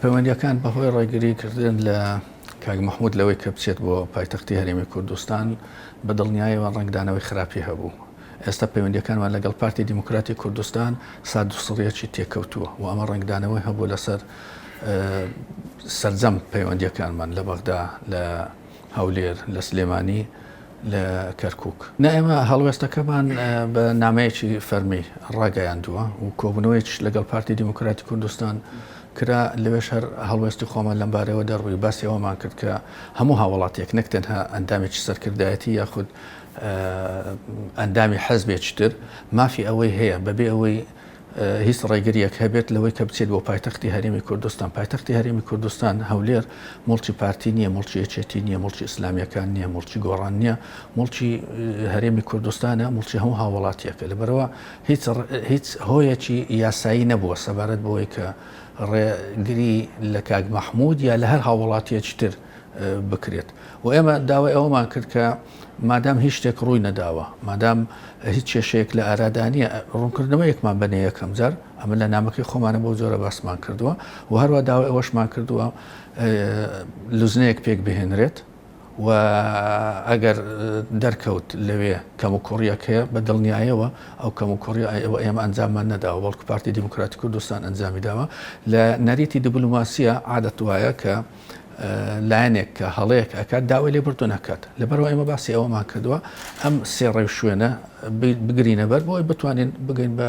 پەیوەندیەکان بەهۆی ڕێگری کردن لە کاک مەحمود لەوەی کە بچێت بۆ پایتەختی هەرێمی کوردستان بە دڵنیایەوە ڕەنگدانەوەی خراپی هەبوو. ئێستا پەیوەندیەکانمان لەگەڵ پارتی دیموکراتی کوردستان ساردوسڕیەکی تێکەوتووە و ئەمە ڕەنگدانەوەی هەبوو لەسەر سەرجەم پەیوەندیەکانمان لە بەغدا، لە هەولێر، لە سلێمانی، لە کەرکوک. نا ئێمە هەڵوێستەکەمان بە نامەیەکی فەرمی ڕاگەیاندووە و کۆبوونەوەیەکیش لەگەڵ پارتی دیموکراتی کوردستان کرا، لەوێش هەر هەڵوێستی خۆمان لەمبارەیەوە دەربڕی، باسی ئەوەمان کرد کە هەموو هاوڵاتییەک نەک تەنها ئەندامێکی سەرکردایەتی یاخود ئەندامی حزبێکی تر مافی ئەوەی هەیە بەبێ ئەوەی هیچ ڕێگریەک هەبێت لەوەی کە بچێت بۆ پایتەختی هەرێمی کوردستان. پایتەختی هەرێمی کوردستان، هەولێر، موڵکی پارتی نییە، موڵکی یەکێتی نییە، موڵکی ئیسلامییەکان نییە، موڵکی گۆڕان نییە، موڵکی هەرێمی کوردستانە، موڵکی هەموو هاووڵاتییەکە. لەبەرئەوە هیچ هیچ هۆیەکی یاسایی نەبووە سەبارەت بەوەی کە ڕێگری لە کاک مەحموود یا لە هەر هاووڵاتییەکی تر بکرێت. و ئێمە داوای ئەوەمان کرد کە مادام هیچ شتێک ڕووی نەداوە، مادام هیچ کێشەیەک لە ئارادا نییە، ڕوونکردنەوەیەکمان بەنێ یەکەم جار، ئەمە لە نامەکەی خۆمانە بەو جۆرە باسمان کردووە و هەروە داوای ئەوەشمان کردووە لوزنەیەک پێک بهێنرێت و ئەگەر دەرکەوت لەوێ کەموکوڕیەک هەیە بە دڵنیایەوە ئەو کەموکوڕیە ئەوە ئێمە ئەنجاممان نەداوە بەڵکو پارتی دیموکراتی کوردستان ئەنجامی داوە لە نەریتی دیبلوماسیە عادەت وایە کە لایەنێک کە هەڵەیەک ئەکات داوای لێبوردن ئەکات لەبەرئەوە ئێمە باسی ئەوەمان کردووە ئەم سێ ڕێوشوێنە بگرینە بەر بۆی بتوانین بگەین بە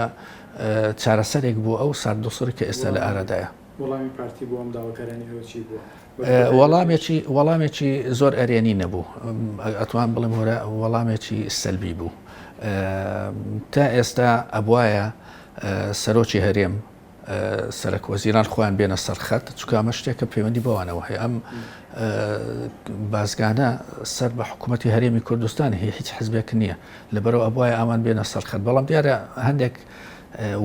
چارەسەرێک بۆ ئەو ساردوسڕی کە ئێستا لە ئارادایە. وەڵامی پارتی بۆ ئەم داواکاریانەی ئێوە چی بووە؟ وەڵامێکی وەڵامێکی زۆر ئەرێنی نەبوو ئەتوان بڵێم هۆرە وەڵامێکی سەلبی بوو تا ئێستا ئەبوایە سەرۆکی هەرێم سەرەک وەزیران خۆیان بێنە سەر خەت چونکە ئەمە شتێکە پەیوەندی بەوانەوە هەیە ئەم بازگانە سەر بە حکوومەتتی هەرێمی کوردستان هی هیچ حزبێک نییە لەبەرەوە ئەبواە ئەمان بێنە سەر خەت بەڵام دیارە هەندێک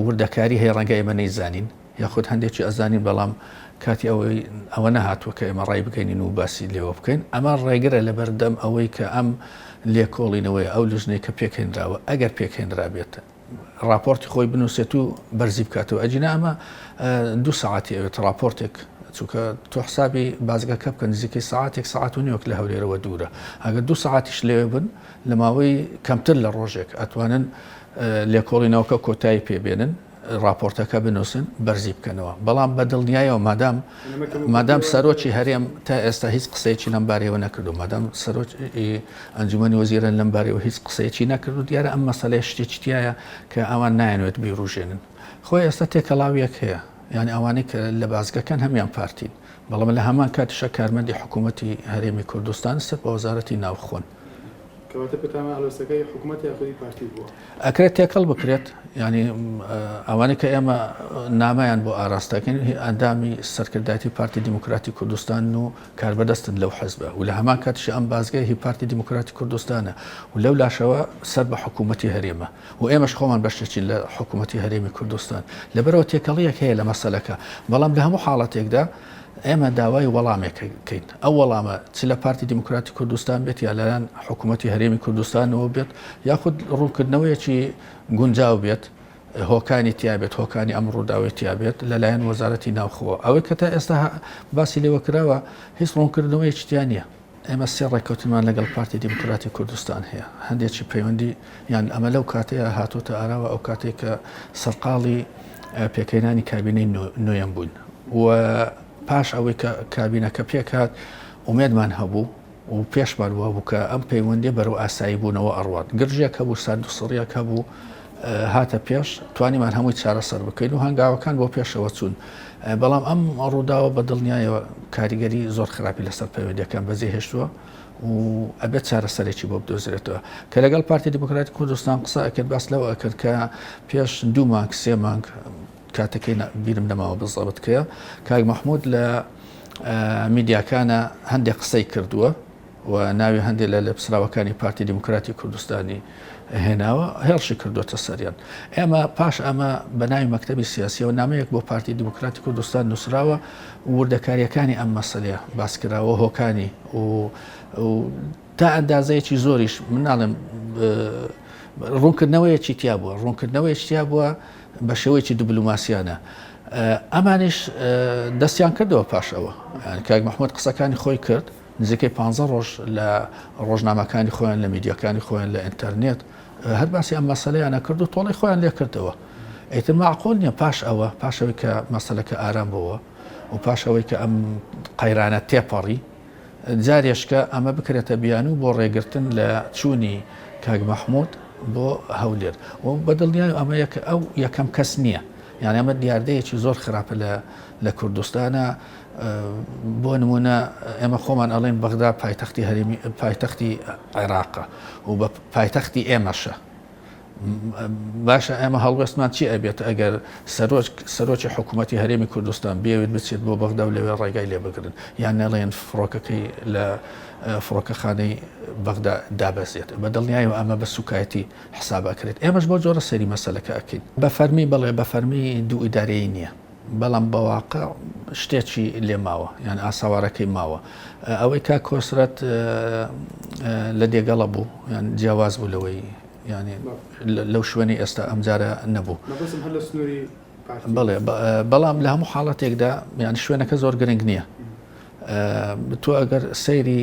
وردەکاری هەیە ڕەنگە ئێمە نەیزانین یاخود هەندێکی ئەزانین بەڵام کاتی ئەوەی ئەوە نەهاتووە کە ئێمە ڕای بگەینین و باسی لێوە بکەین ئەمە ڕێگرە لەبەردەم ئەوەی کە ئەم لێکۆڵینەوەی ئەو لژنەی کە پێکهێنراوە ئەگەر پێکهێنرابێت ڕاپۆرتی خۆی بنووسێت و بەرزی بکاتەوە ئەگینا ئەمە دوو سەعاتی ئەوێت ڕاپۆرتێک چونکە تۆ حسابی بازگەکە بکە نزیکەی سەعاتێک سەعات و نیوەک لە هەولێرەوە دوورە ئەگەر دوو سەعاتیش لەوێ بن لە ماوەی کەمتر لە ڕۆژێک ئەتوانن لێکۆڵینەوەکە کۆتایی پێبێنن ڕاپۆرتەکە بنووسن بەرزی بکەنەوە بەڵام بە دڵنیایەوە مادام مادام سەرۆکی هەرێم تا ئێستا هیچ قسەیەکی لەم بارەیەوە نەکردو مادام سەرۆکی ئەنجومەنی وەزیران لەم بارەیەوە هیچ قسەیەکی نەکردو دیارە ئەم مەسەلەیە شتێکی تیایە کە ئەوان نایانوێت بیوروژێنن خۆی ئێستا تێکەڵاویەک هەیە یعنی ئەوانەی کە لە بازگەکان هەمیان پارتین بەڵام لە هەمان کاتیشە کارمەندی حکوومەتی هەرێمی کوردستان سەر بە وەزارەتی ناوخۆن. کەواتە پێتان وایە هەڵوێستەکە هی حکومەتە یاخود هی پارتی بووە؟ ئەکرێت تێکەڵ بکرێت یانی ئەوانەی کە ئێمە نامەیان بۆ ئاراستەکەین ئەندامی سەرکردایەتی پارتی دیموکراتی کوردستان و کاربەدەستن لەو حزبە و لە هەمان کاتیش ئەم بازگەیە هی پارتی دیموکراتی کوردستانە و لەو لاشەوە سەر بە حکوومەتی هەرێمە و ئێمەش خۆمان بەشێکین لە حکوومەتی هەرێمی کوردستان لەبەرەوە تێکەڵیەک هەیە لە مەسەلەکە بەڵام لە هەموو حاڵەتێکدا ئێمە داوای وەڵامێک کەین ئەو وەڵامە چ لە پارتی دیموکراتی کوردستان بێت یا لەلایەن حکوومەتی هەرێمی کوردستانەوە بێت یاخود ڕوونکردنەوەیەکی گونجاو بێت هۆکانی تیابێت هۆکانی ئەم ڕووداوی تیابێت لەلایەن وەزارەتی ناوخۆوە ئەوەی کە تا ئێستا باسی لێوە کراوە هیچ ڕوونکردنەوەیەکی تیا نییە. ئێمە سێ ڕێککەوتنمان لەگەڵ پارتی دیموکراتی کوردستان هەیە هەندێکی پەیوەندی یان ئەمە لەو کاتەیە هاتۆتە ئاراوە ئەو کاتێک کە سەرقاڵی پێکهێنانی کابینەی نوێم بووین و پاش ئەوەی کە کابینەکە پێکهات ئومێدمان هەبوو و پێشمان وابوو کە ئەم پەیوەندی بەرەو ئاسایی بوونەوە ئەڕوات گرژێک هەبوو سارد و سڕیەک هەبوو هاتە پێش توانیمان هەمووی چارەسەر بکەین و هەنگاوەکان بۆ پێشەوە چوون بەڵام ئەم ڕووداوە بە دڵنیایەوە کاریگەری زۆر خراپی لەسەر پەیوەندیەکان بەجێ هێشتووە و ئەبێت چارەسەرێکی بۆ بدۆزرێتەوە کە لەگەڵ پارتی دیموکراتی کوردستان قسە ئەکرد باس لەوە ئەکرد کە پێش دوو مانگ سێ مانگ کاتەکەی بیرم نەماوە بزەبت کەیە کاک مەحمود لە میدیاکانە هەندێک قسەی کردووە و ناوی هەندێک لە لێپسراوەکانی پارتی دیموکراتی کوردستانی هێناوە هێڕشی کردووەتە سەریان. ئێمە پاش ئەمە بە ناوی مەکتەبی سیاسیەوە نامەیەک بۆ پارتی دیموکراتی کوردستان نووسراوە و وردەکارییەکانی ئەم مەسەلەیە باس کراوە هۆکانی و تا ئەندازەیەکی زۆریش من ناڵێم ڕوونکردنەوەیەکی تیا بووە ڕوونکردنەوەیەکی تیا بووە بە شێوەیەکی دیبلۆماسیانە. ئەمانیش دەستیان کردەوە پاش ئەوە کاک مححمود قسەکانی خۆی کرد نزیکەی پ ڕۆژ لە ڕۆژنامەکانی خۆیان لە میدیاکانی خۆیان لە ئینتەرنێت هەر باسی ئەم مەسەلەیانە کرد و تۆڵەی خۆیان لێ کردەوە. ئیتر مەعقول نییە پاش ئەوە، پاش ئەوەی کە مەسەلەکە ئارام بۆوە و پاش ئەوەی کە ئەم قەیرانە تێپەڕی، جارێشکە ئەمە بکرێتە بیانوو بۆ ڕێگرتن لە چوونی کاک مەحموود بۆ هەولێر. و بە دڵنیایی ئەمە یەک ئەو یەکەم کەس نییە. یانی ئەمە دیاردەیەکی زۆر خراپە لە لە کوردستانە. بۆ نموونە ئێمە خۆمان ئەڵێن بەغدا پایتەختی هەرێمی پایتەختی عێراقە و بە پایتەختی ئێمەشە. باشە ئێمە هەڵوێستمان چی ئەبێت ئەگەر سەرۆک سەرۆکی حکوومەتی هەرێمی کوردستان بێوێت بچێت بۆ بەغدا و لەوێ ڕێگای لێ بگرن یان نەڵێن فڕۆکەکەی لە فڕۆکەخانەی بەغدا دابەزێت بە دڵنیایەوە ئەمە بە سوکایەتی حساب ئەکرێت ئێمەش بۆ جۆرە سەیری مەسەلەکە ئەکەین بە فەرمی بەڵێ بە فەرمی دوو ئیدارەیی نییە. بەڵام بە واقع شتێکی لێ ماوە یان ئاسەوارەکەی ماوە ئەوەی کاک کۆسرەت لە دێگەڵە بوو یان جیاواز بوو لەوەی ینی لەو شوێنی ئێستا ئەمجارە نەبوو بەڵێ بەڵام لە هەموو حاڵەتێکدا یان شوێنەکە زۆر گرنگ نییە تۆ ئەگەر سەیری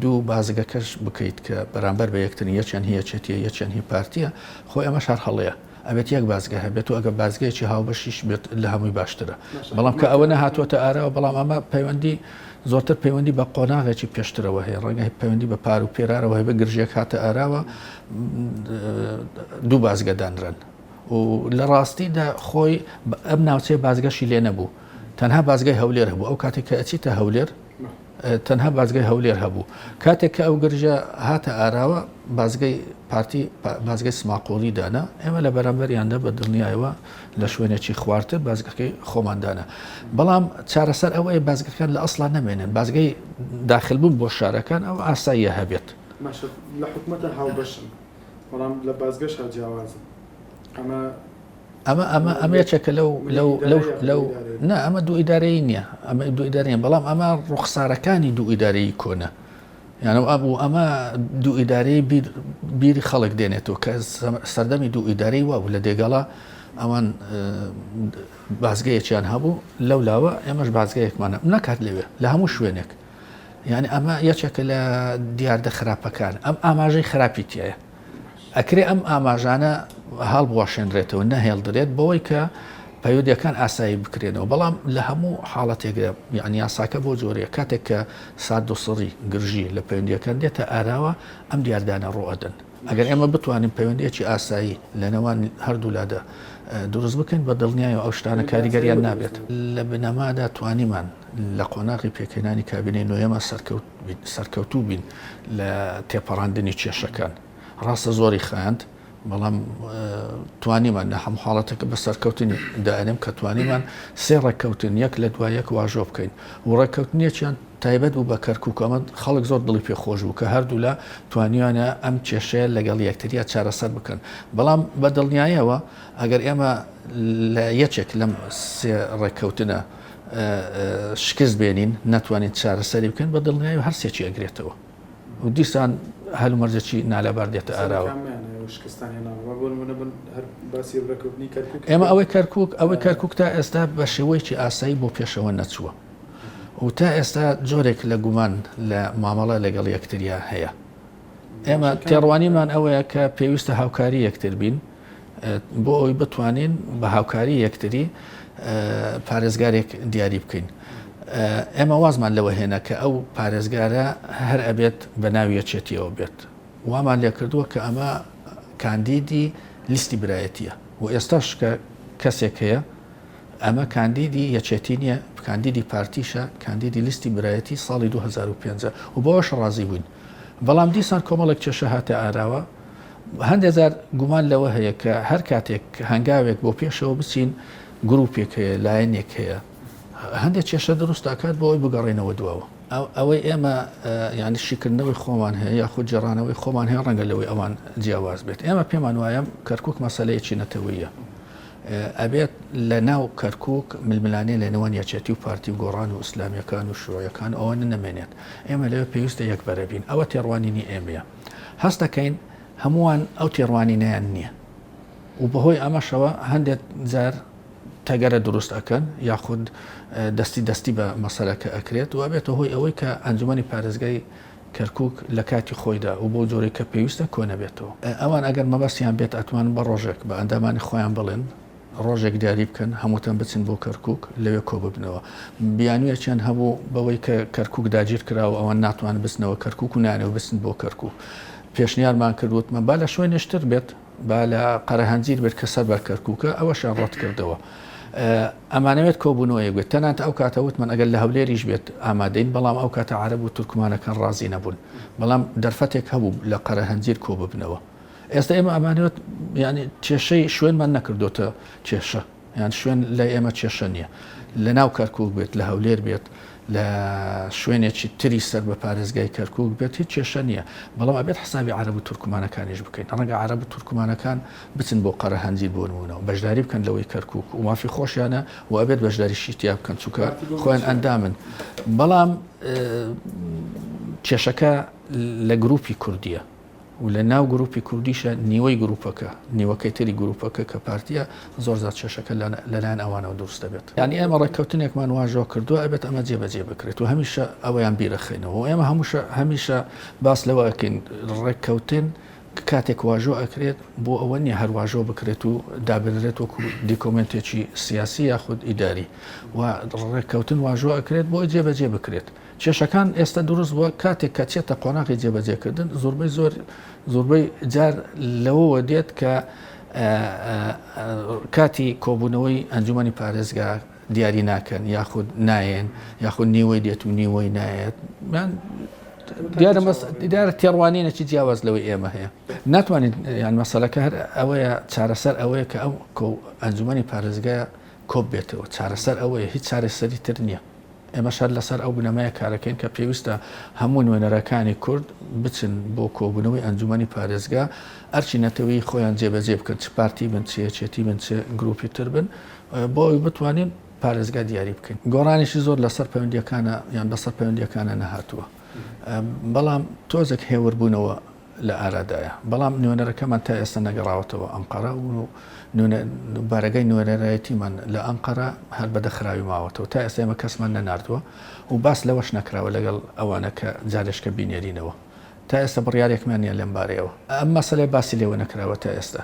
دوو بازگەکەش بکەیت کە بەرامبەر بە یەکترین یەکیان هی یەکێتیە یەکیان هی پارتیە خۆی ئەمەش هەر هەڵەیە ئەبێت یەک بازگە هەبێت و ئەگەر بازگەیەکی هاوبەشیش بێت لە هەمووی باشترە بەڵام کە ئەوە نەهاتووەتە ئاراوە بەڵام ئەمە پەیوەندی زۆرتر پەیوەندی بە قۆناغێکی پێشترەوە هەیە ڕەنگە پەیوەندی بە پار و پێرارەوە هەیە گرژێک هاتە ئاراوە دوو بازگە دانران و لە ڕاستیدا خۆی ئەم ناوچەیە بازگەشی لێ نەبوو تەنها بازگای هەولێر هەبوو ئەو کاتێک کە ئەچیتە هەولێر تەنها بازگەی هەولێر هەبوو. کاتێک کە ئەو گرژە هاتە ئاراوە، بازگەی پارتی بازگەی سماقوڵی دانا، ئێمە لە بەرامبەریاندا بە دڵنیایەوە لە شوێنێکی خوارتر بازگەکەی خۆمان دانا. بەڵام چارەسەر ئەوەیە بازگەکان لە ئەسڵا نەمێنن، بازگەی داخلبوون بۆ شارەکان ئەو ئاساییە هەبێت. باشە لە حکومەتە هاوبەشن، بەڵام لە بازگەشا جیاوازن، ئەمە ئەمە ئەمە ئەمە یەکێکە لەو لەو لەو لەو نا ئەمە دوو ئیدارەیی نییە ئەمە دوو ئیدارەیە بەڵام ئەمە ڕوخسارەکانی دوو ئیدارەیی کۆنە یانە ئەبوو ئەمە دوو ئیدارەی بیر بیری خەڵک دێنێتەوە کە سەردەمی دوو ئیدارەی وابوو لە دێگەڵا ئەوان بازگەیەکیان هەبوو لەو لاوە ئێمەش بازگەیەکمانە نەکات لەوێ لە هەموو شوێنێک یعنی ئەمە یەکێکە لە دیاردە خراپەکان ئەم ئاماژەی خراپی تایە ئەکرێ ئەم ئاماژانە هەڵبوەشێنرێتەوە، نەهێڵدرێت بەوەی کە پەیوەندیەکان ئاسایی بکرێنەوە، بەڵام لە هەموو حاڵەتێکدا یانی یاساکە بۆ جۆرەیە کاتێک کە سارد و سڕی، گرژی، لە پەیوەندیەکان دێتە ئاراوە ئەم دیاردانە ڕووئەدەن. ئەگەر ئێمە بتوانین پەیوەندیەکی ئاسایی لە نێوان هەردوولادا دروست بکەین بە دڵنیایەوە ئەو شتانە کاریگەریان نابێت. لە بنەمادا توانیمان لە قۆناغی پێکهێنانی کابینەی نۆیەما سەرکەوتوو بین لە تێپەڕاندنی کێشەکان. ڕاستە زۆری خایاند، بەڵام توانیمان لە هەموو حاڵەتێک بە سەرکەوتنی دائەنێم کە توانیمان سێ ڕێککەوتن یەک لە دوای یەک واژۆ بکەین و ڕێککەوتنێکیان تایبەت بوو بە کەرکووک ئەمە خەڵک زۆر دڵی پێ خۆش بوو کە هەردوولا توانیویانە ئەم کێشەیە لەگەڵ یەکتریا چارەسەر بکەن بەڵام بە دڵنیایەوە ئەگەر ئێمە لە یەکێک لەم سێ ڕێککەوتنە شکست بێنین نەتوانین چارەسەری بکەین بە دڵنیایی هەر سێکی ئەگرێتەوە و دیسان هەلومەرجێکی نالەبار دێتە ئاراوە. ئێمە ئەوەی کەرکوک ئەوەی کەرکوک تا ئێستا بە شێوەیەکی ئاسایی بۆ پێشەوە نەچووە و تا ئێستا جۆرێک لە گومان لە مامەڵە لەگەڵ یەکتریا هەیە. ئێمە تێڕوانینمان ئەوەیە کە پێویستە هاوکاری یەکتر بین بۆ ئەوەی بتوانین بە هاوکاری یەکتری پارێزگارێک دیاری بکەین. ئێمە وازمان لەوە هێنا کە ئەو پارێزگارە هەر ئەبێت بە ناوی یەکێتیەوە بێت. وامان لێکردووە کە ئەمە کاندیدی لیستی برایەتیە و ئێستاش کە کەسێک هەیە ئەمە کاندیدی یەکێتی نییە، کاندیدی پارتیشە، کاندیدی لیستی برایەتی ساڵی 2005 و بەوەش ڕازی بووین. بەڵام دیسان کۆمەڵێک کێشە هاتە ئاراوە، هەندێک جار گومان لەوە هەیە کە هەر کاتێک هەنگاوێک بۆ پێشەوە بچین گروپێک هەیە، لایەنێک هەیە هەندێک کێشە دروست ئەکات بۆ ئەوەی بگەڕێینەوە دواوە. ئەوەی ئێمە یانی شیکردنەوەی خۆمان هەیە یاخود گێڕانەوەی خۆمان هەیە ڕەنگە لەوەی ئەوان جیاواز بێت. ئێمە پێمان وایە کەرکوک مەسەلەیەکی نەتەوەییە. ئەبێت لە ناو کەرکوک ململانێ لە نێوان یەکێتی و پارتی و گۆڕان و ئیسلامیەکان و شیوعیەکان و ئەوانە نەمێنێت. ئێمە لەوێ پێویستە یەک بەرە بین. ئەوە تێڕوانینی ئێمەیە. هەست دەکەین هەمووان ئەو تێڕوانینەیان نییە و بەهۆی ئەمەشەوە هەندێک جار. تەگەرە دروست ئەکەن یاخود دەستی دەستی بە مەسەلەکە ئەکرێت و ئەبێتە هۆی ئەوەی کە ئەنجومەنی پارێزگای کەرکوک لە کاتی خۆیدا و بەو جۆرەی کە پێویستە کۆنەبێتەوە. ئەوان ئەگەر مەبەستیان بێت ئەتوانن بە ڕۆژێک بە ئەندامانی خۆیان بڵێن ڕۆژێک دیاری بکەن هەمووتان بچن بۆ کەرکوک لەوێ کۆببنەوە. بیانوویەکیان هەبوو بەوەی کە کەرکوک داگیر کراوە ئەوان ناتوانن بچنەوە کەرکوک و نایانەوێت بچن بۆ کەرکوک. پێشنیارمان کرد وتمان با لە شوێنێش تر بێت با لە قەرەهەنجیر بێت کە سەر بە کەرکوکە ئەوەشیان ڕەت کردەوە. ئەمانەوێت کۆبوونەوەیەک بێت تەنانەت ئەو کاتە وتمان ئەگەر لە هەولێریش بێت ئامادەین بەڵام ئەو کاتە عەرەب و تورکمانەکان ڕازی نەبوون بەڵام دەرفەتێک هەبوو لە قەرەهەنجیر کۆ ببنەوە. ئێستا ئێمە ئەمانەوێت یانی کێشەی شوێنمان نەکردۆتە کێشە یان شوێن لای ئێمە کێشە نییە لە ناو کەرکک بێت لە هەولێر بێت لە شوێنێکی تری سەر بە پارێزگای کەرکک بێت هیچ کێشە نییە بەڵام ئەبێت حسابی عرب و تورکمانەکانیش بکەین ڕەنگە عرب و تورکمانەکان بچن بۆ قەرەهەنجیر بۆ نمونەوە بەشداری بکەن لەوەی کەرکک و مافی خۆشیانە و ئەبێت بەشداری شیتیا بکەن چونکە خۆیان ئەندامن بەڵام کێشەکە لە گروپی کوردیە و لە ناو گروپی کوردیشە نیوەی گروپەکە، نیوەکەی تری گروپەکە کە پارتیە، زۆر جار کێشەکە لەلایەن ئەوانەوە دروست دەبێت. یانی ئێمە ڕێککەوتنێکمان واژۆ کردووە ئەبێت ئەمە جێبەجێ بکرێت و هەمیشە ئەوەیان بیرەخەینەوە و ئێمە هەمووشە هەمیشە باس لەوە ئەکەین ڕێککەوتن کاتێک واژۆ ئەکرێت بۆ ئەوە نییە هەر واژۆ بکرێت و دابنرێت وەکو دیکۆمێنتێکی سیاسی یاخود ئیداری و ڕێککەوتن واژۆ ئەکرێت بۆ جێبەجێ بکرێت. کێشەکان ئێستا دروست بووە کاتێک کە چێتە قۆناغی جێبەجێکردن زۆربەی زۆر زۆربەی جار لەوەوە دێت کە کاتی کۆبوونەوەی ئەنجومی پارێزگا دیاری ناکەن یاخود نایەن یاخود نیوەی دێت و نیوەی نایەت دیارە دیارە تێڕوانینێکی جیاواز لەوەی ئێمە هەیە ناتوانێت یان مەسەلەکە هەر ئەوەیە چارەسەر ئەوەیە کە ئەو ئەنجومی پارێزگا کۆب بێتەوە چارەسەر ئەوەیە هیچ چارەسەری تر نییە. ئێمەش هەر لەسەر ئەو بنەمایە کارەکەین کە پێویستە هەموو نوێنەرەکانی کورد بچن بۆ کۆبوونەوەی ئەنجومەنی پارێزگا ئەرکی نەتەوەیی خۆیان جێبەجێ بکەن چ پارتی بن چ یەکێتی بن چ گروپی تر بن بۆ ئەوەی بتوانین پارێزگا دیاری بکەین. گۆڕانێکی زۆر لەسەر پەیوەندییەکانە یان بەسەر پەیوەندییەکانە نەهاتووە بەڵام تۆزێک هێوربوونەوە لە ئارادایە، بەڵام نوێنەرەکەمان تا ئێستا نەگەڕاوەتەوە ئەنقەرە و بارەگای نوێنەرایەتیمان لە ئەنقەرە هەر بە دەخراوی ماوەتەوە، تا ئێستا ئێمە کەسمان نەناردووە و باس لەوەش نەکراوە لەگەڵ ئەوانە کە جارێشکە بینێرینەوە. تا ئێستا بڕیارێکمان نییە لەم بارەیەوە. ئەم مەسەلەیە باسی لێوە نەکراوە تا ئێستا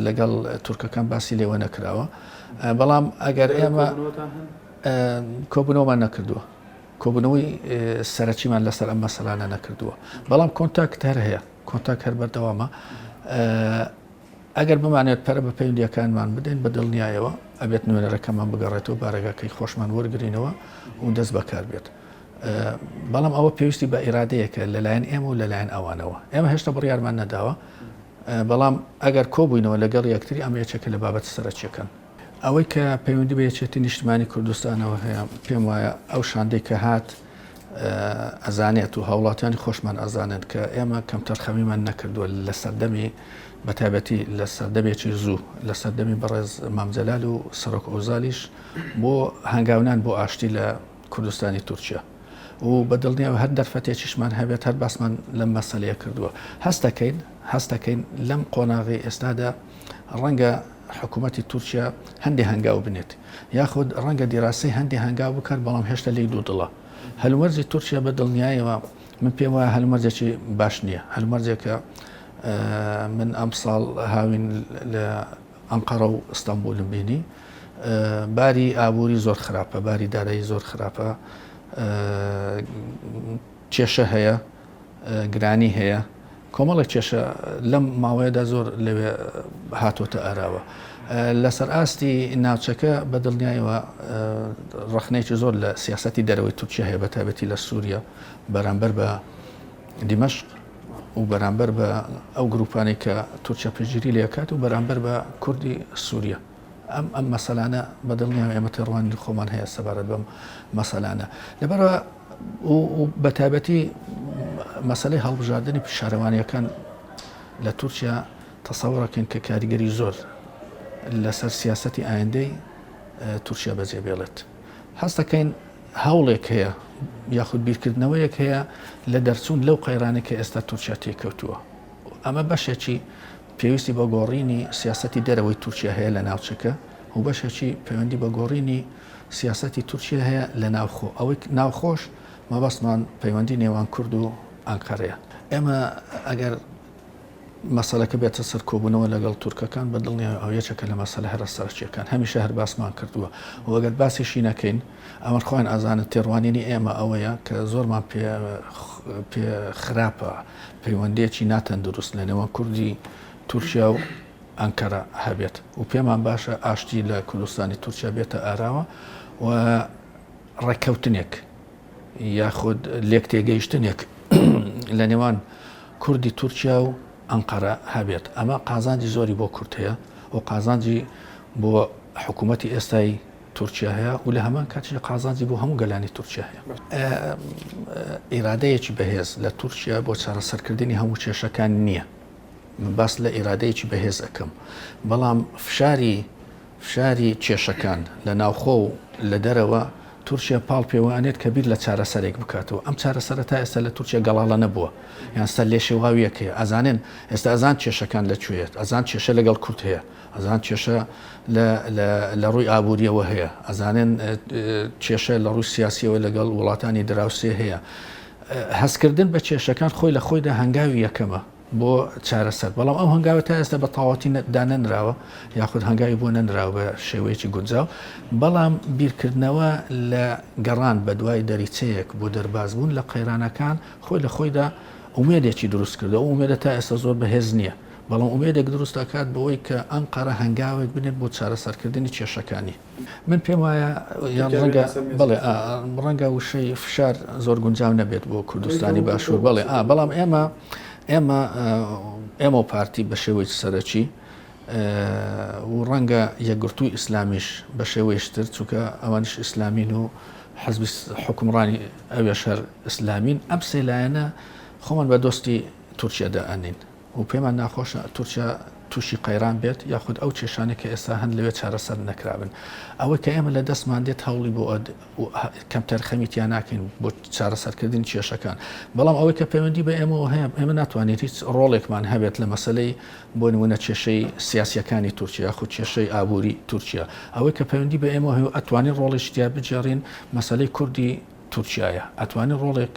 لەگەڵ تورکەکان باسی لێوە نەکراوە، بەڵام ئەگەر ئێمە کۆبوونەوەمان نەکردووە. کۆبوونەوەی سەرەکیمان لەسەر ئەم مەسەلانە نەکردووە، بەڵام contact هەر هەیە، contact هەر بەردەوامە. ئەگەر بمانێت پەرە بە پەیوەندییەکانمان بدەین بە دڵنیایەوە ئەبێت نوێنەرەکەمان بگەڕێتەوە بارەگاکەی خۆشمان وەرگرینەوە و دەست بەکار بێت. بەڵام ئەوە پێویستی بە ئیرادەیەکە لەلایەن ئێمە و لەلایەن ئەوانەوە. ئێمە هێشتا بڕیارمان نەداوە، بەڵام ئەگەر کۆبووینەوە لەگەڵ یەکتری ئەمە یەکێکە لە بابەتە سەرەکییەکان. ئەوەی کە پەیوەندی بە یەکێتی نیشتمانی کوردستانەوە هەیە، پێم وایە ئەو شاندەی کە هات ئەزانێت و هاوڵاتیانی خۆشمان ئەزانن کە ئێمە کەمتەرخەمیمان نەکردووە لە سەردەمی بە تایبەتی لە سەردەمێکی زوو لە سەردەمی بەڕێز مام جەلال و سەرۆک ئۆزالیش بۆ هەنگاونان بۆ ئاشتی لە کوردستانی تورکیا و بە دڵنیاوە هەر دەرفەتێکیشمان هەبێت هەر باسمان لەم مەسەلەیە کردووە هەستەکەین هەستەکەین لەم قۆناغی ئێستادا ڕەنگە حکوومەتی تورکیا هەندێ هەنگاو بنێت یاخود ڕەنگە دیراسەی هەندێ هەنگاو بکات بەڵام هێشتا لێی دوودڵە. هەلومەرجی تورکیا بە دڵنیایەوە من پێم وایە هەلومەرجێکی باش نییە. هەلومەرجێکە من ئەمساڵ هاوین لە ئەنقەرە و ئیستانبولم بینی باری ئابووری زۆر خراپە، باری دارایی زۆر خراپە، کێشە هەیە، گرانی هەیە، کۆمەڵێک کێشە لەم ماوەیەدا زۆر لەوێ هاتۆتە ئاراوە. لەسەر ئاستی ناوچەکە بە دڵنیایەوە ڕەخنەیەکی زۆر لە سیاسەتی دەرەوەی تورکیا هەیە بە تایبەتی لە سووریا بەرامبەر بە دیمەشق و بەرامبەر بە ئەو گروپانەی کە تورکیا پشتگیری لێکات و بەرامبەر بە کوردی سووریا. ئەم ئەم مەسەلانە بە دڵنیام ئێمە تێڕوانینی خۆمان هەیە سەبارەت بەم مەسەلانە لەبەرەوە و بە تایبەتی مەسەلەی هەڵبژاردنی شارەوانیەکان لە تورکیا تەسەوڕەکەین کە کاریگەری زۆر لەسەر سیاسەتی ئایندەی تورکیا بەجێ بێڵێت هەستەکەین هەوڵێک هەیە یاخود بیرکردنەوەیەک هەیە لە دەرچوون لەو قەیرانەی کە ئێستا تورکیا تێکەوتووە ئەمە بەشێکی پێویستی بە گۆڕینی سیاسەتی دەرەوەی تورکیا هەیە لە ناوچەکە. و بەشێکی پەیوەندی بە گۆڕینی سیاسەتی تورکیا هەیە لە ناوخۆ. ئەوەی ناوخۆش مەبەستمان پەیوەندی نێوان کورد و ئەنقەرەیە. ئێمە ئەگەر مەسەلەکە بێتە سەر کۆبوونەوە لەگەڵ تورکەکان بە دڵنیایی ئەو یەکێکە لە مەسەلە هەرە سەرەکییەکان. هەمیشە هەر باسمان کردووە و ئەگەر باسیشی نەکەین ئەمە خۆیان ئەزانن تێڕوانینی ئێمە ئەوەیە کە زۆرمان پێ پێ خراپە پەیوەندییەکی ناتەندروست لە نێوان کوردی تورکیا و ئەنکەرە هەبێت و پێمان باشە ئاشتی لە کوردستانی تورکیا بێتە ئاراوە و ڕێککەوتنێک یاخود لێکتێگەیشتنێک لە نێوان کوردی تورکیا و ئەنقەرە هەبێت. ئەمە قازانجی زۆری بۆ کورد هەیە و قازانجی بۆ حکوومەتی ئێستای تورکیا هەیە و لە هەمان کاتیش قازانجی بۆ هەموو گەلانی تورکیا هەیە. ئیرادەیەکی بەهێز لە تورکیا بۆ چارەسەرکردنی هەموو کێشەکان نییە. من باس لە ئیرادەیەکی بەهێز ئەکەم، بەڵام فشاری فشاری کێشەکان لە ناوخۆ و لە دەرەوە تورکیا پاڵ پێوە ئەنێت کە بیر لە چارەسەرێک بکاتەوە. ئەم چارەسەرە تا ئێستا لە تورکیا گەڵاڵە نەبووە یان سەرلێشێواوییەک هەیە. ئەزانن ئێستا ئەزان کێشەکان لە کوێیە، ئەزان کێشە لەگەڵ کورد هەیە، ئەزان کێشە لە لە لە ڕووی ئابوورییەوە هەیە، ئەزانن کێشە لە ڕووی سیاسییەوە لەگەڵ وڵاتانی دراوسێ هەیە. هەستکردن بە کێشەکان خۆی لە خۆیدا هەنگاوی یەکەمە بۆ چارەسەر، بەڵام ئەو هەنگاوە تا ئێستا بە تەواوەتی دانەنراوە یاخود هەنگاوی بۆ نەنراوە بە شێوەیەکی گونجاو، بەڵام بیرکردنەوە لە گەڕان بەدوای دەریچەیەک بۆ دەربازبوون لە قەیرانەکان خۆی لە خۆیدا ئومێدێکی دروست کردووە، ئەو ئومێدە تا ئێستا زۆر بەهێز نییە، بەڵام ئومێدێک دروست دەکات بەوەی کە ئەنقەرە هەنگاوێک بنێت بۆ چارەسەرکردنی کێشەکانی. من پێم وایە یان ڕەنگە بەڵێ ڕەنگە وشەی فشار زۆر گونجاو نەبێت بۆ کوردستانی باشوور بەڵێ بەڵام ئێمە ئێمە ئێمە و پارتی بە شێوەی سەرەکی و ڕەنگە یەکگرتووی ئیسلامیش بە شێوەیشتر چونکە ئەوانش ئیسلامین و حزبی حکومڕانی ئەوێش هەر ئیسلامین ئەم سێ لایەنە خۆمان بە دۆستی تورکیا دائەنین. و پێمان ناخۆشە تورکیا تووشی قەیران بێت یاخود ئەو کێشانەی کە ئێستا هەن لەوێ چارەسەر نەکرابن. ئەوەی کە ئێمە لە دەستمان دێت هەوڵی بۆ کەمتەرخەمی تیا ناکەین بۆ چارەسەرکردنی کێشەکان. بەڵام ئەوەی کە پەیوەندی بە ئێمەوە هەیە ئێمە ناتوانین هیچ ڕۆڵێکمان هەبێت لە مەسەلەی بۆ نموونە کێشەی سیاسییەکانی تورکیا یاخود کێشەی ئابووری تورکیا. ئەوەی کە پەیوەندی بە ئێمەوە هەیە و ئەتوانین ڕۆڵێکی تیا بگێڕین مەسەلەی کوردی تورکیایە ئەتوانین ڕۆڵێک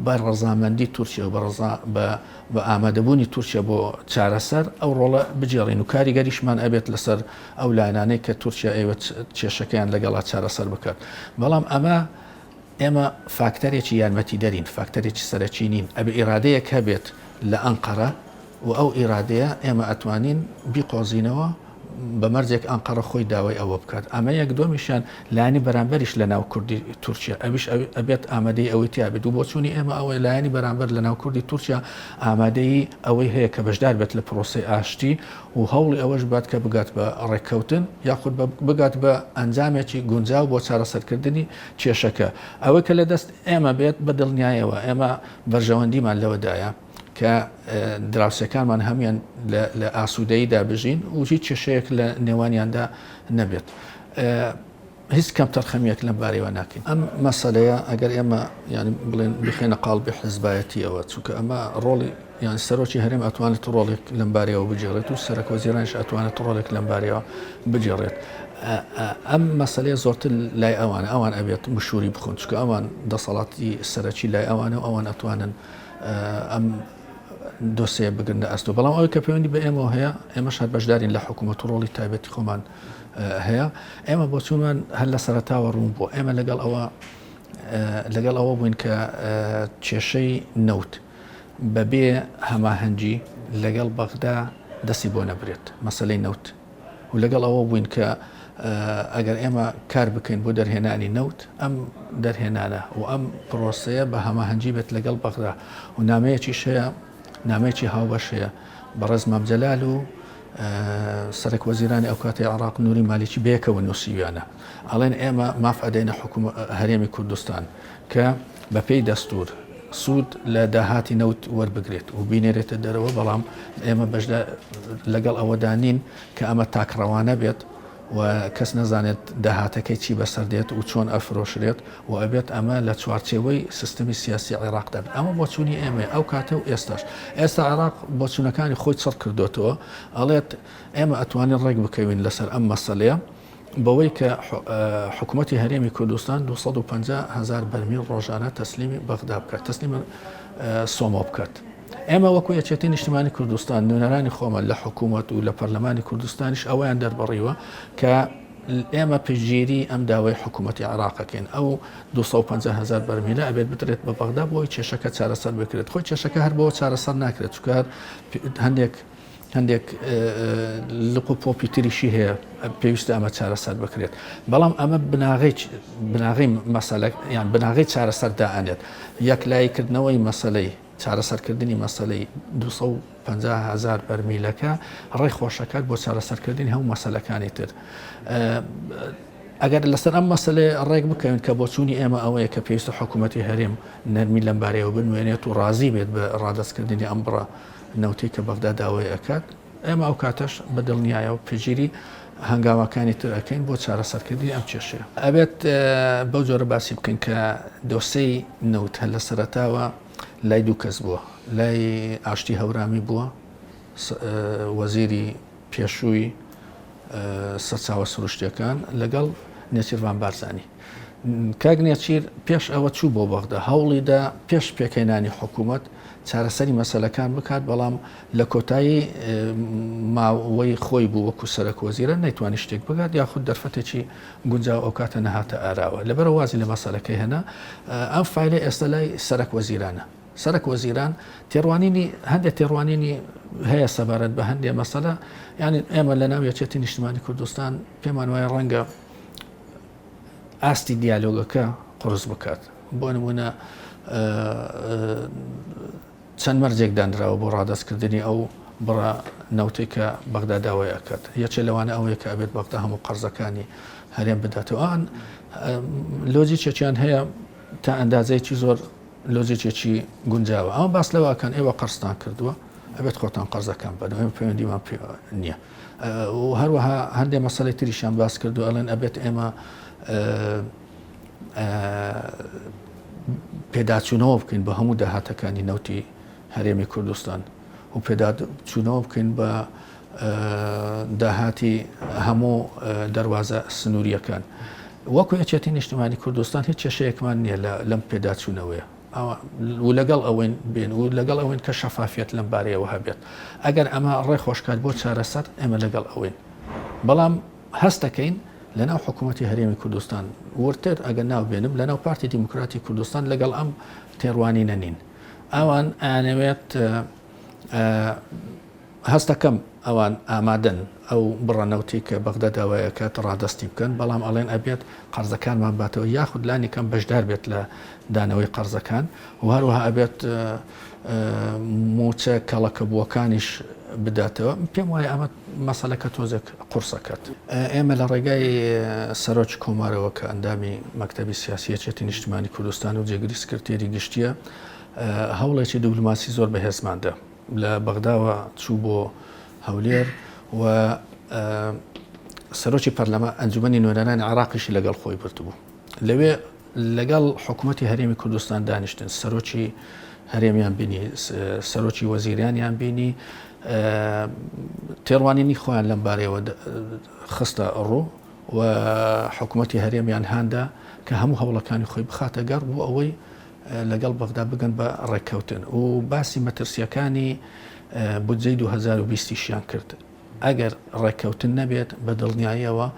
بە ڕەزامەندی تورکیا و بە بە ئامادەبوونی تورکیا بۆ چارەسەر ئەو ڕۆڵە بگێڕین و کاریگەریشمان ئەبێت لەسەر ئەو لایەنانەی کە تورکیا ئەیەوێت کێشەکەیان لەگەڵا چارەسەر بکات. بەڵام ئەمە ئێمە فاکتەرێکی یارمەتیدەرین، فاکتەرێکی سەرەکی نین. ئەبێ ئیرادەیەک هەبێت لە ئەنقەرە و ئەو ئیرادەیە ئێمە ئەتوانین بیقۆزینەوە بە مەرجێک ئەنقەرە خۆی داوای ئەوە بکات. ئەمە یەک، دووەمیشیان لایەنی بەرامبەریش لە ناو کوردی تورکیا ئەویش ئەبێت ئامادەی ئەوەی تیا بێت و بۆچوونی ئێمە ئەوەیە لایەنی بەرامبەر لە ناو کوردی تورکیا ئامادەی ئەوەی هەیە کە بەشدار بێت لە پرۆسەی ئاشتی و هەوڵی ئەوەش بات کە بگات بە ڕێککەوتن یاخود بگات بە ئەنجامێکی گونجاو بۆ چارەسەرکردنی کێشەکە. ئەوەی کە لە دەست ئێمە بێت بە دڵنیایەوە ئێمە بەرژەوەندیمان لەوەدایە کە دراوسێکانمان هەموویان لە ئاسوودەییدا بژین و هیچ کێشەیەک لە نێوانیاندا نەبێت. هیچ کەمتەرخەمییەک لەم بارەیەوە ناکەین. ئەم مەسەلەیە ئەگەر ئێمە یانی بڵێن بیخەینە قاڵبی حزبایەتییەوە، چونکە ئەمە ڕۆڵی یان سەرۆکی هەرێم ئەتوانێت ڕۆڵێک لەم بارەیەوە بگێڕێت و سەرەک وەزیرانیش ئەتوانێت ڕۆڵێک لەم بارەیەوە بگێڕێت. ئەم مەسەلەیە زۆرتر لای ئەوانە، ئەوان ئەبێت مشووری بخۆن، چونکە ئەوان دەسەڵاتی سەرەکی لای ئەوانە و ئەوان ئەتوانن ئەم دۆسێ بگرنە ئەستۆ. بەڵام ئەوەی کە پەیوەندی بە ئێمەوە هەیە، ئێمەش هەر بەشدارین لە حکوومەت و ڕۆڵی تایبەتی خۆمان هەیە. ئێمە بۆچوونمان هەر لە سەرەتاوە ڕوون بووە. ئێمە لەگەڵ ئەوە لەگەڵ ئەوە بووین کە کێشەی نەوت بەبێ هەماهەنگی لەگەڵ بەغدا دەستی بۆ نەبرێت، مەسەلەی نەوت. و لەگەڵ ئەوە بووین کە ئەگەر ئێمە کار بکەین بۆ دەرهێنانی نەوت، ئەم دەرهێنانە و ئەم پرۆسەیە بە هەماهەنگی بێت لەگەڵ بەغدا و نامەیەکیش هەیە، نامەیەکی هاوبەش هەیە بەڕێز مام جەلال و سەرەک وەزیرانی ئەو کاتەی عێراق نوری مالیکی بەیەکەوە نووسیویانە، ئەڵێن ئێمە ماف ئەدەینە حکوومەت هەرێمی کوردستان کە بەپێی دەستوور سوود لە داهاتی نەوت وەربگرێت و بینێرێتە دەرەوە، بەڵام ئێمە بەشدار لەگەڵ ئەوەدا نین کە ئەمە تاکڕەوانە بێت. و کەس نەزانێت داهاتەکەی چی بەسەر دێت و چۆن ئەفرۆشرێت و ئەبێت ئەمە لە چوارچێوەی سیستمی سیاسی عێراقدا بێت. ئەمە بۆچوونی ئێمەیە ئەو کاتە و ئێستاش. ئێستا عێراق بۆچوونەکانی خۆی چڕ کردۆتەوە، ئەڵێت ئێمە ئەتوانین ڕێک بکەوین لەسەر ئەم مەسەلەیە بەوەی کە حکوومەتی هەرێمی کوردستان 250 هەزار بەرمیل ڕۆژانە تەسلیمی بەغدا بکات، تەسلیمی سۆمۆ بکات. ئێمە وەکو یەکێتی نیشتیمانی کوردستان نوێنەرانی خۆمان لە حکوومەت و لە پەرلەمانی کوردستانیش ئەوەیان دەربڕیوە کە ئێمە پشتگیری ئەم داوای حکوومەتی عێراقەکەین ئەو 250 هزار بەرمیلە ئەبێت بدرێت بە بەغدا بۆی کێشەکە چارەسەر بکرێت خۆی کێشەکە هەر بۆ چارەسەر ناکرێت چونکە هەندێک هەندێک لق و پۆپی تریشی هەیە پێویستە ئەمە چارەسەر بکرێت بەڵام ئەمە بناغەی بناغەی مەسەلە یان بناغەی چارەسەر دائەنێت یەکلاییکردنەوەی مەسەلەی چارەسەرکردنی مەسەلەی 250 هزار بەرمیلەکە ڕێ خۆشەکات بۆ چارەسەرکردنی هەموو مەسەلەکانی تر. ئەگەر لەسەر ئەم مەسەلەیە ڕێک بکەوین کە بۆچوونی ئێمە ئەوەیە کە پێویستە حکوومەتی هەرێم نەرمی لەم بارەیەوە بنوێنێت و ڕازی بێت بە ڕادەستکردنی ئەم بڕە نەوتەی کە بەغدا داوای ئەکات، ئێمە ئەو کاتەش بە دڵنیایەوە پشتگیری هەنگاوەکانی تر ئەکەین بۆ چارەسەرکردنی ئەم کێشەیە. ئەبێت بەو جۆرە باسی بکەین کە دۆسێی نەوت هەر لە سەرەتاوە لای دوو کەس بووە، لای ئاشتی هەورامی بووە، وەزیری پێشووی سەرچاوە سروشتیەکان لەگەڵ نێچیرڤان بارزانی. کاک نێچیر پێش ئەوە چوو بۆ بەغدا، هەوڵیدا پێش پێکهێنانی حکوومەت چارەسەری مەسەلەکان بکات، بەڵام لە کۆتایی ماوەی خۆی بوو وەکو سەرەک وەزیران نەیتوانی شتێک بکات یاخود دەرفەتێکی گونجاو ئەوکاتە نەهاتە ئاراوە، لەبەرئەوە وازی لە مەسەلەکەی هێنا. ئەم فایلە ئێستا لای سەرەک وەزیرانە. سەرەک وەزیران تێڕوانینی هەندێک تێڕوانینی هەیە سەبارەت بە هەندێ مەسەلە، یانی ئێمە لە ناو یەکێتی نیشتمانی کوردستان پێمان وایە ڕەنگە ئاستی دیالۆگەکە قورس بکات. بۆ نمونە چەند مەرجێک دانراوە بۆ ڕادەستکردنی ئەو بڕە نەوتەی کە بەغدا داوای ئەکات. یەکێ لەوانە ئەوەیە کە ئەبێت بەغدا هەموو قەرزەکانی هەرێم بداتەوە. ئەوان لۆجیکێکیان هەیە تا ئەندازەیەکی زۆر لۆجیکێکی گونجاوە. ئەمە باس لەوە ئەکەن ئێوە قەرزتان کردووە ئەبێت خۆتان قەرزەکان بەنەوە، ئێمە پەیوەندیمان پێ نییە. و هەروەها هەندێک مەسەلەی تریشیان باس کردو ئەڵێن ئەبێت ئێمە پێداچوونەوە بکەین بە هەموو داهاتەکانی نەوتی هەرێمی کوردستان و پێداچوونەوە بکەین بە داهاتی هەموو دەواازە سنووریەکان. وەکو یەکێتی نیشتمانی کوردستان هیچ کێشەیەکمان نییە لەم پێداچوونەوەیە و لەگەڵ ئەوەین بێن و لەگەڵ ئەوەین کە شەفافیەت لەم بارەیەوە هەبێت. ئەگەر ئەمە ڕێ خۆشکات بۆ چارەسەر ئێمە لەگەڵ ئەوەین. بەڵام هەست دەکەین لەناو حکوومەتی هەرێمی کوردستان وردتر ئەگەر ناو بێنم لەناو پارتی دیموکراتی کوردستان لەگەڵ ئەم تێڕوانینە نین. ئەوان ئەیانەوێت هەست دەکەم ئەوان ئامادەن ئەو بڕە نەوتەی کە بەغدا داوای ئەکات ڕادەستی بکەن، بەڵام ئەڵێن ئەبێت قەرزەکانمان باتەوە یاخود لانی کەم بەشدار بێت لە دانەوەی قەرزەکان و هەروەها ئەبێت مووچە کەڵەکەبووەکانیش بداتەوە. پێم وایە ئەمە مەسەلەکە تۆزێک قورسەکات. ئێمە لە ڕێگای سەرۆکی کۆمارەوە کە ئەندامی مەکتەبی سیاسی یەکێتی نیشتیمانی کوردستان و جێگری سکرتێری گشتییە، هەوڵێکی دیبلۆماسی زۆر بەهێزمان دا. لە بەغداوە چوو بۆ هەولێر و سەرۆکی پەرلەمان ئەنجومەنی نوێنەرانی عێراقیشی لەگەڵ خۆی بردبوو. لەوێ لەگەڵ حکوومەتی هەرێمی کوردستان دانیشتن، سەرۆکی هەرێمیان بینی، سەرۆکی وەزیرانیان بینی، تێڕوانینی خۆیان لەم بارەیەوە خستە ڕوو و حکوومەتی هەرێمیان هاندا کە هەموو هەوڵەکانی خۆی بخاتە گەڕ بۆ ئەوەی لەگەڵ بەغدا بگەن بە ڕێککەوتن و باسی مەترسییەکانی بودجەی 2020 یشیان کرد. ئەگەر ڕێککەوتن نەبێت بە دڵنیاییەوە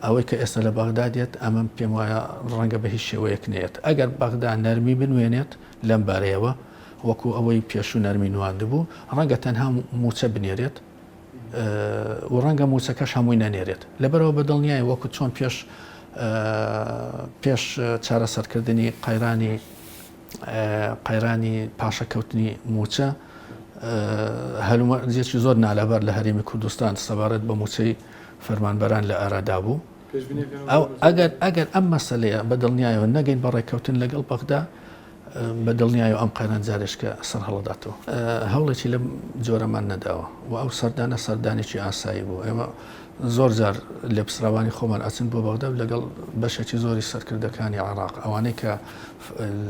ئەوەی کە ئێستا لە بەغدا دێت ئەمە پێم وایە ڕەنگە بە هیچ شێوەیەک نەیەت. ئەگەر بەغدا نەرمی بنوێنێت لەم بارەیەوە وەکو ئەوەی پێشوو نەرمی نواندبوو ڕەنگە تەنها مووچە بنێرێت و ڕەنگە مووچەکەش هەمووی نەنێرێت. لەبەرئەوە بە دڵنیای وەکو چۆن پێش پێش چارەسەرکردنی قەیرانی قەیرانی پاشەکەوتنی مووچە هەلومەرجێکی زۆر نالەبار لە هەرێمی کوردستان سەبارەت بە مووچەی فەرمانبەران لە ئارادا بوو. ئەگەر ئەگەر ئەم مەسەلەیە بە دڵنیایەوە نەگەین بە ڕێککەوتن لەگەڵ بەغدا بە دڵنیایەوە ئەم قەیران جارێکە سەر هەڵداتەوە. هەوڵێکی لەم جۆرەمان نەداوە و ئەو سەردانە سەردانێکی ئاسایی بوو. ئێمە. زۆر جار لێپسراوانی خۆمان ئەچن بۆ بەغدا و لەگەڵ بەشێکی زۆری سەرکردەکانی عێراق ئەوانەی کە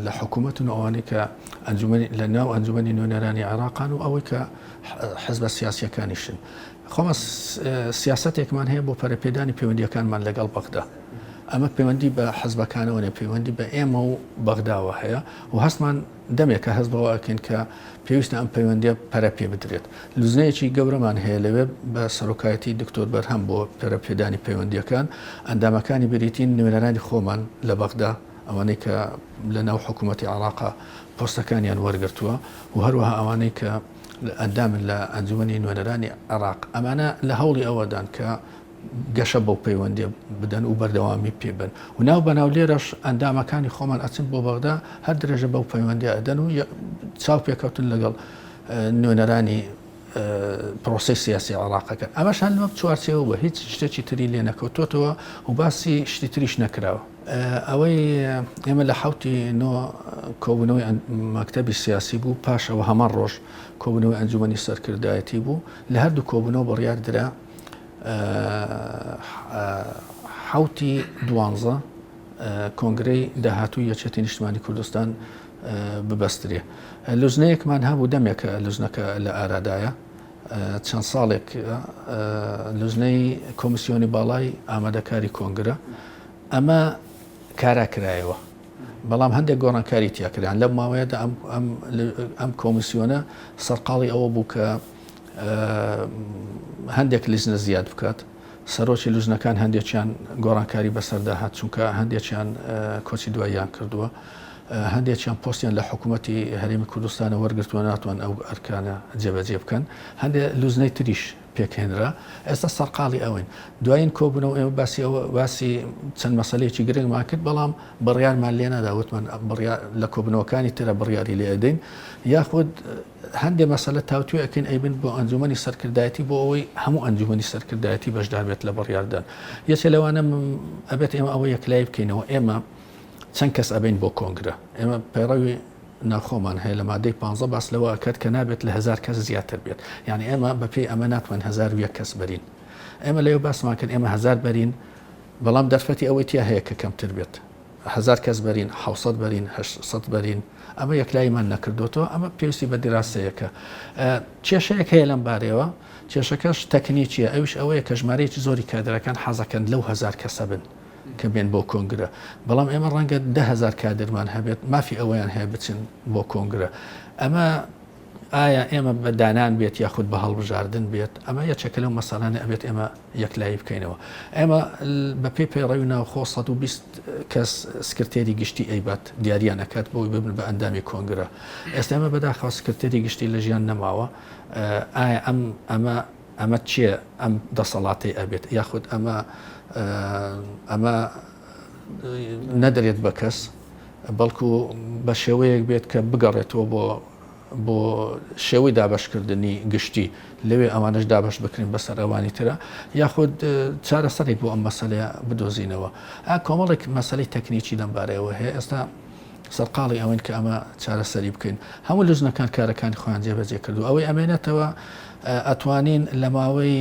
لە حکوومەتن و ئەوانەی کە ئەنجومەنی لە ناو ئەنجومەنی نوێنەرانی عێراقان و ئەوەی کە حزبە سیاسیەکانیشن خۆمان سیاسەتێکمان هەیە بۆ پەرەپێدانی پەیوەندیەکانمان لەگەڵ بەغدا ئەمە پەیوەندی بە حزبەکانەوە نیە پەیوەندی بە ئێمە و بەغداوە هەیە و هەستمان دەمێکە هەست بەوە ئەکەین کە پێویستە ئەم پەیوەندیە پەرە پێ بدرێت. لوجنەیەکی گەورەمان هەیە لەوێ بە سەرۆکایەتی دکتۆر بەرهەم بۆ پەرە پێدانی پەیوەندیەکان، ئەندامەکانی بریتین نوێنەرانی خۆمان لە بەغدا، ئەوانەی کە لە ناو حکوومەتی عێراقا پۆستەکانیان وەرگرتووە و هەروەها ئەوانەی کە ئەندامن لە ئەنجومەنی نوێنەرانی عێراق. ئەمانە لە هەوڵی ئەوەدان کە گەشە بەو پەیوەندیە بدەن و بەردەوامی پێ بن و ناو بەناو لێرەش ئەندامەکانی خۆمان ئەچن بۆ بەغدا هەر درێژە بەو پەیوەندی ئەدەن و چاو پێکەوتن لەگەڵ نوێنەرانی پرۆسی سیاسی عێراقەکە ئەمەش هەر لەم چوارچێوە بە هیچ شتێکی تری لێ نەکەوتۆتەوە و باسی شتی تریش نەکراوە. ئەوەی ئێمە لە حوتی نۆ کۆبوونەوەی مەکتەبی سیاسی بوو پاشەوە هەمان ڕۆژ کۆبوونەوەی ئەنجومەنی سەرکردایەتی بوو لە هەردوو کۆبوونەوە بڕیار درا حەوتی دوانزە کۆنگرەی داهاتووی یەکێتی نیشتمانی کوردستان ببەسترێ. لوجنەیەکمان هەبوو دەمێکە لوجنەکە لە ئارادایە چەند ساڵێک لوجنەی کۆمیسیۆنی باڵای ئامادەکاری کۆنگرە ئەمە کارا کرایەوە بەڵام هەندێک گۆڕانکاری تیاکران لەم ماوەیەدا ئەم کۆمیسیۆنە سەرقاڵی ئەوە بوو کە هەندێک لیژنە زیاد بکات سەرۆکی لوژنەکان هەندێکیان گۆڕانکاری بەسەردا هات چونکە هەندێکیان کۆچی دواییان کردووە هەندێکیان پۆستیان لە حکوومەتی هەرێمی کوردستانە وەرگتووە ناتوان ئەو ئەرکانە جێبەجێ بکەن هەندێک لوزنەی تریش پێکهێنرا ئێستا سەرقاڵی ئەوەین دوایین کۆبوونەوە ئێمە باسی ئەوە باسی چەند مەسلەیەکی گرنگمان کرد بەڵام بڕیارمان لێ نادا وتمان بڕیار لە کۆبوونەوەکانی ترە بڕیاری لێ ئەدەین یاخود هەندێ مەسەلە تاوتوێ ئەکەین ئەیبن بۆ ئەنجومەنی سەرکردایەتی بۆ ئەوەی هەموو ئەنجومەنی سەرکردایەتی بەشدار بێت لە بڕیاردان یەکێ لەوانە ئەبێت ئێمە ئەوە یەکلایی بکەینەوە ئێمە چەند کەس ئەبین بۆ کۆنگرە ئێمە پەیڕەوی ناخۆمان هەیە لە مادەی پ باس لەوە ئەکات کە نابێت لە هزار کەس زیاتر بێت یعنی ئێمە بەپێی ئەمە ناتوان 1001 کەس بەرین ئێمە لەوێ باسمان کرد ئێمە هزار بەرین بەڵام دەرفەتی ئەوەی تیا هەیە کە کەمتر بێت هەزار کەس بەرین، حەوسەد بەرین، هەشتسەد بەرین، ئەمە یەکلاییمان نەکردۆتەوە، ئەمە پێویستی بە دیراسەیەکە. کێشەیەک هەیە لەم بارەیەوە، کێشەکەش تەکنیکییە، ئەویش ئەوەیە کە ژمارەیەکی زۆری کادرەکان حەزەکەن لەو هەزار کەسە بن کە بێن بۆ کۆنگرە، بەڵام ئێمە ڕەنگە 10,000 کادرمان هەبێت، مافی ئەوەیان هەیە بچن بۆ کۆنگرە. ئەمە ئایا ئێمە بە دانان بێت یاخود بە هەڵبژاردن بێت، ئەمە یەکێکە لەو مەسەلانە ئەبێت ئێمە یەکلایی بکەینەوە. ئێمە بە پێی پەیڕەوی ناوخۆ 120 کەس سکرتێری گشتی ئەیبات دیاریان ئەکات بۆی ببن بە ئەندامی کۆنگرە. ئێستا ئێمە بەداخەوە سکرتێری گشتی لە ژیان نەماوە. ئایا ئەم ئەمە ئەمە کێ ئەم دەسەڵاتەی ئەبێت یاخود ئەمە ئەمە نەدرێت بە کەس بەڵکو بە شێوەیەک بێت کە بگەڕێتەوە بۆ بۆ شێوەی دابەشکردنی گشتی لەوێ ئەوانەش دابەش بکرێن بەسەر ئەوانی ترە یاخود چارەسەرێک بۆ ئەم مەسەلەیە بدۆزینەوە ئا کۆمەڵێک مەسەلەی تەکنیکی لەم بارەیەوە هەیە ئێستا سەرقاڵی ئەوەین کە ئەمە چارەسەری بکەین هەموو لجنەکان کارەکانی خۆیان جێبەجێ کردو ئەوەی ئەمێنێتەوە ئەتوانین لە ماوەی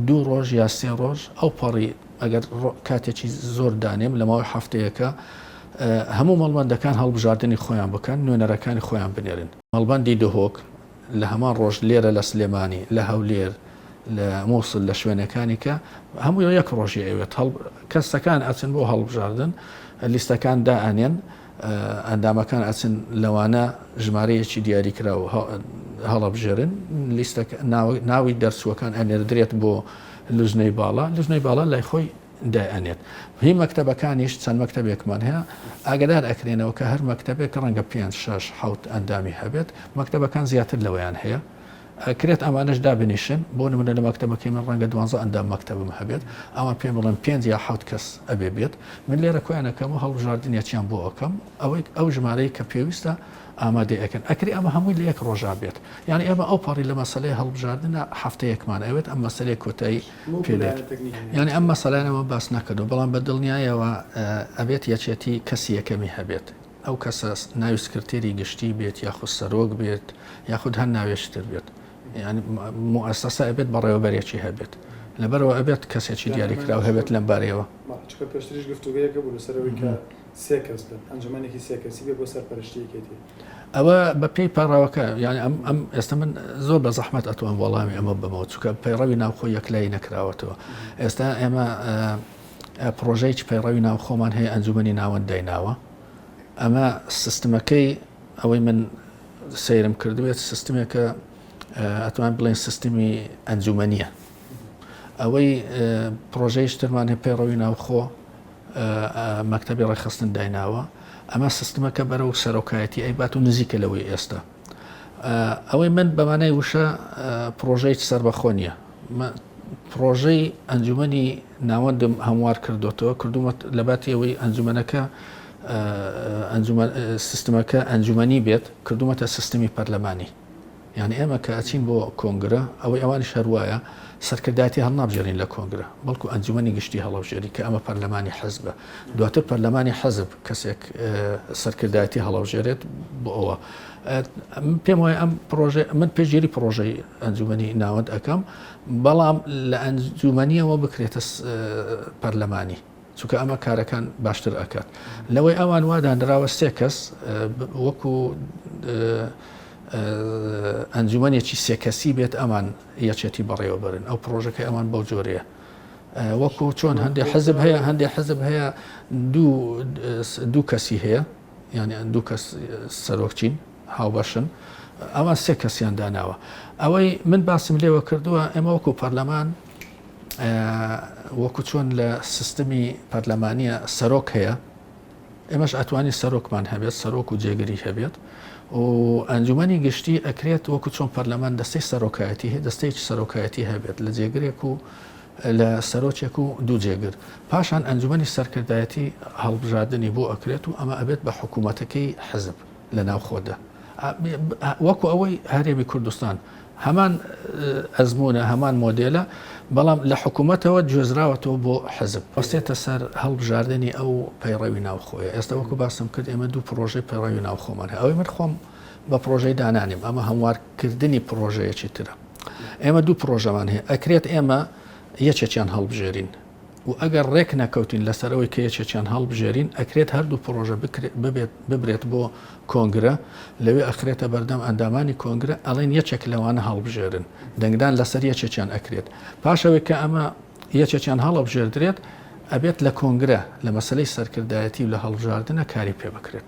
دوو ڕۆژ یا سێ ڕۆژ ئەو پەڕی ئەگەر کاتێکی زۆر دانێم لە ماوەی هەفتەیەکە هەموو مەڵبەندەکان هەڵبژاردنی خۆیان بکەن، نوێنەرەکانی خۆیان بنێرن. مەڵبەندی دهۆک لە هەمان ڕۆژ لێرە لە سلێمانی، لە هەولێر، لە موسڵ، لە شوێنەکانی کە هەمووی یەک ڕۆژی ئەوێت. کەسەکان ئەچن بۆ هەڵبژاردن، لیستەکان دائەنێن، ئەندامەکان ئەچن لەوانە ژمارەیەکی دیاریکراو هەڵەبژێرن، لیستەکە ناوی دەرچووەکان ئەنێردرێت بۆ لوجنەی باڵا، لوجنەی باڵا لای خۆی دایئەنێت. هی مەکتەبەکانیش چەند مەکتەبێکمان هەیە ئاگەدار ئەکرێنەوە کە هەر مەکتەبێک ڕەنگە پێنج، شەش، حەوت ئەندامی هەبێت، مەکتەبەکان زیاتر لەوەیان هەیە. ئەکرێت ئەمانەش دابنیشن، بۆ نمونە لە مەکتەبەکەی من ڕەنگە دوانزە ئەندام مەکتەبم هەبێت، ئەوان پێم بڵێن پێنج یا حەوت کەس ئەبێ بێت، من لێرە کۆیان ئەکەم و هەڵبژاردنێکیان بۆ ئەکەم، ئەوەی ئەو ژمارەی کە پێویستە ئامادەی ئەکەن. ئەکرێ ئەمە هەمووی لە یەک ڕۆژا بێت. یانی ئێمە ئەوپەڕی لە مەسەلەی هەڵبژاردنە هەفتەیەکمان ئەوێت ئەم مەسەلەیە کۆتایی پێ دێت. یانی ئەم مەسەلانەمە باس نەکردووە، بەڵام بە دڵنیایەوە ئەبێت یەکێتی کەسی یەکەمی هەبێت، ئەو کەسە ناوی سکرتێری گشتی بێت یاخود سەرۆک بێت یاخود هەر ناوێکی تر بێت، یانی موئەسەسە ئەبێت بەڕێوەبەرێکی هەبێت. لەبەرئەوە ئەبێت کەسێکی دیاریکراو هەبێت لەم بارەیەوە. بەڵێ، چونکە پێشتریش گفتوگۆیەک هەبوو لەسەر ئەوەی کە سێ کەس بن، ئەنجومەنێکی سێ کەسی بێت بۆ سەرپەرشتی یەکێتی. ئەوە بە پێی پەڕەوەکە، یانی ئەم ئەم ئێستا من زۆر بە زەحمەت ئەتوانم وەڵامی ئەمە بەمەوە، چونکە پەیڕەوی ناوخۆ یەکلایی نەکراوەتەوە. ئێستا ئێمە پڕۆژەیەکی پەیڕەوی ناوخۆمان هەیە ئەنجومەنی ناوەند دایناوە. ئەمە سیستمەکەی ئەوەی من سەیرم کردبێت سیستمێکە ئەتوان بڵێن سیستمی ئەنجومەنیە. ئەوەی پڕۆژەیش ترمان هەیە پەیڕەوی ناوخۆ مەکتەبی ڕێکخستن دایناوە ئەمە سیستمەکە بەرەو سەرۆکایەتی ئەیبات و نزیکە لەوەی ئێستا ئەوەی من بەمانای وشە پرۆژەی سەربەخۆ نییە پرۆژەی ئەنجومنی ناوەندم هەموار کردوتەوە کردومە لەباتی ئەوەی ئەنجومەنەکە سیستمەکە ئەنجومەنی بێت کردومەتە سیستمی پەرلەمانی یانی ئێمە کە ئەچین بۆ کۆنگرە، ئەوەی ئەوانیش هەر وایە، سەرکردایەتی هەڵنابژێرین لە کۆنگرە، بەڵکو ئەنجومەنی گشتی هەڵەبژێرین کە ئەمە پەرلەمانی حزبە، دواتر پەرلەمانی حزب کەسێک سەرکردایەتی هەڵەبژێرێت بۆ ئەوە. من پێم وایە ئەم پرۆژە من پێشگیری پرۆژەی ئەنجومەنی ناوەند ئەکەم، بەڵام لە ئەنجومەنیەوە بکرێتە پەرلەمانی. چونکە ئەمە کارەکان باشتر ئەکات لەوەی ئەوان وا دانراوە سێ کەس وەکو ئەنجومەنێکی سێ کەسی بێت ئەمان یەکێتی بەڕێوەبەرن ئەو پرۆژەکەی ئەوان بەو جۆرەیە وەکو چۆن هەندێک حزب هەیە هەندێک حزب هەیە دوو دوو کەسی هەیە یعنی دوو کەس سەرۆکچین هاوبەشن ئەوان سێ کەسیان داناوە ئەوەی من باسم لێوە کردووە ئێمە وەکو پەرلەمان وەکو چۆن لە سیستمی پەرلەمانیە سەرۆک هەیە ئێمەش ئەتوانی سەرۆکمان هەبێت سەرۆک و جێگری هەبێت و ئەنجومەنی گشتی ئەکرێت وەکو چۆن پەرلەمان دەستەی سەرۆکایەتی هەیە دەستەیەکی سەرۆکایەتی هەبێت لە جێگرێک و لە سەرۆکێک و دوو جێگر پاشان ئەنجومەنی سەرکردایەتی هەڵبژاردننی بۆ ئەکرێت و ئەمە ئەبێت بە حکوومەتەکەی حزب لە ناوخۆدا وەکو ئەوەی هەرێمی کوردستان هەمان ئەزموونە، هەمان مۆدێلە، بەڵام لە حکوومەتەوە گوێزراوەتەوە بۆ حزب. وەستێتە سەر هەڵبژاردنی ئەو پەیڕەوی ناوخۆیە. ئێستا وەکو باسم کرد ئێمە دوو پڕۆژەی پەیڕەوی ناوخۆمان هەیە. ئەوەی من خۆم بە پڕۆژەی دانانیم، ئەمە هەموارکردنی پڕۆژەیەکی ترە. ئێمە دوو پڕۆژەمان هەیە. ئەکرێت ئێمە یەکێکیان هەڵبژێرین. و ئەگەر ڕێک نەکەوتین لەسەر ئەوەی کە یەکێکیان هەڵبژێرین، ئەکرێت هەردوو پڕۆژە ببێت ببرێت بۆ کۆنگرە، لەوێ ئەخرێتە بەردەم ئەندامانی کۆنگرە، ئەڵێن یەکێک لەوانە هەڵبژێرن، دەنگدان لەسەر یەکێکیان ئەکرێت. پاش ئەوەی کە ئەمە یەکێکیان هەڵەبژێردرێت، ئەبێت لە کۆنگرە لە مەسەلەی سەرکردایەتی و لە هەڵبژاردنە کاری پێ بکرێت.